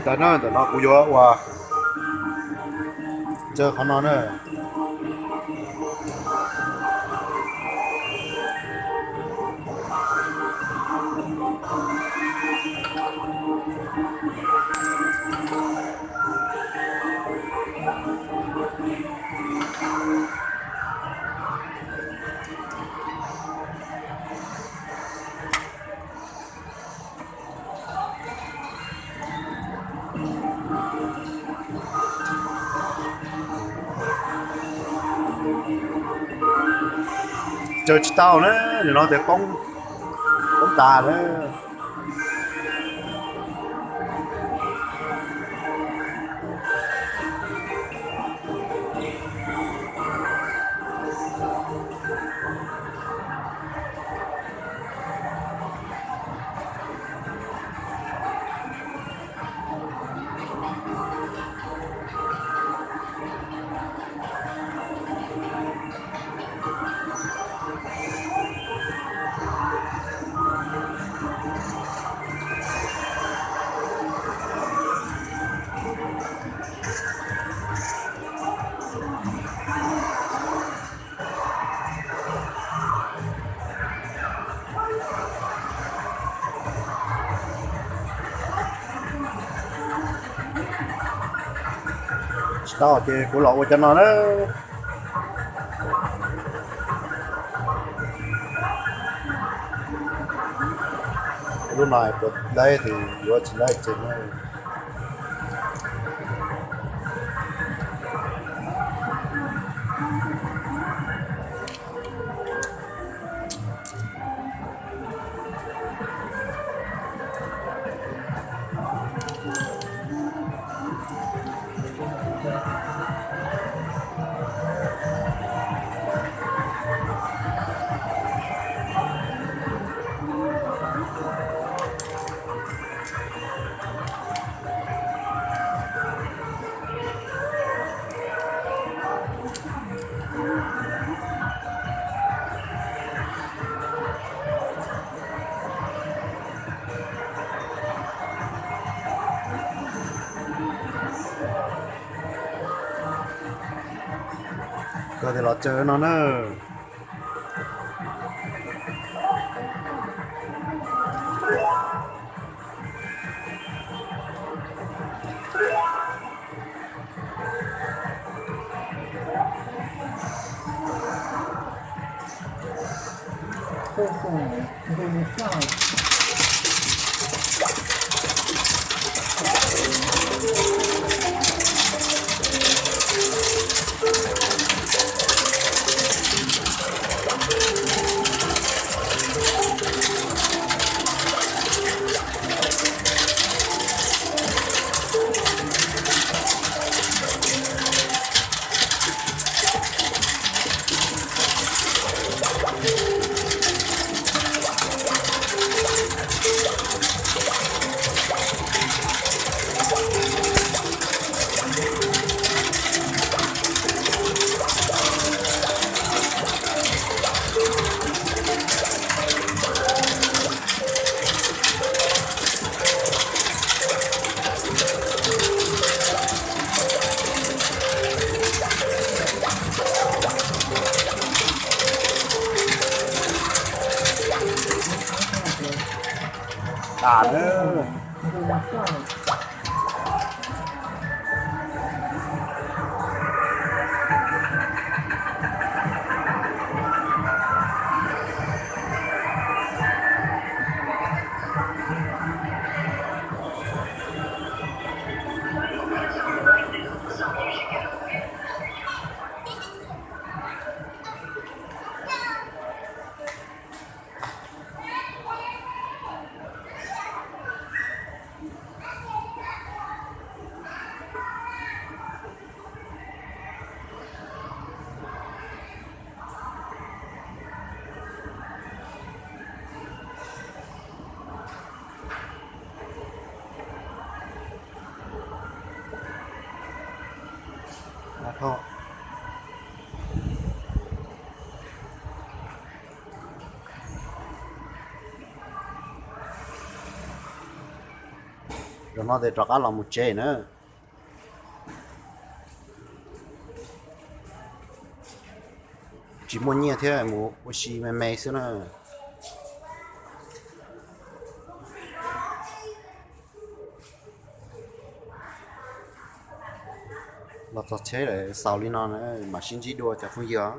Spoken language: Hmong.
Ntawm no, ntawm no kuv yuav ua, caw qhov no na. Caw tsis tau na, nim no tias poob, poob tas na. Tsis tau ces kuv los ua cov no na. Lub no puas laib tes yuav, tsis laib tsev na. Koj tes los caw no na. Tas na. Zaum no ces rov qab los mus tsev na. Tsis muaj nyiaj thiab, mus ua si me me xwb na. Los txog tsheb lawm xaus li no na, mam sib ntsib dua cov phooj ywg.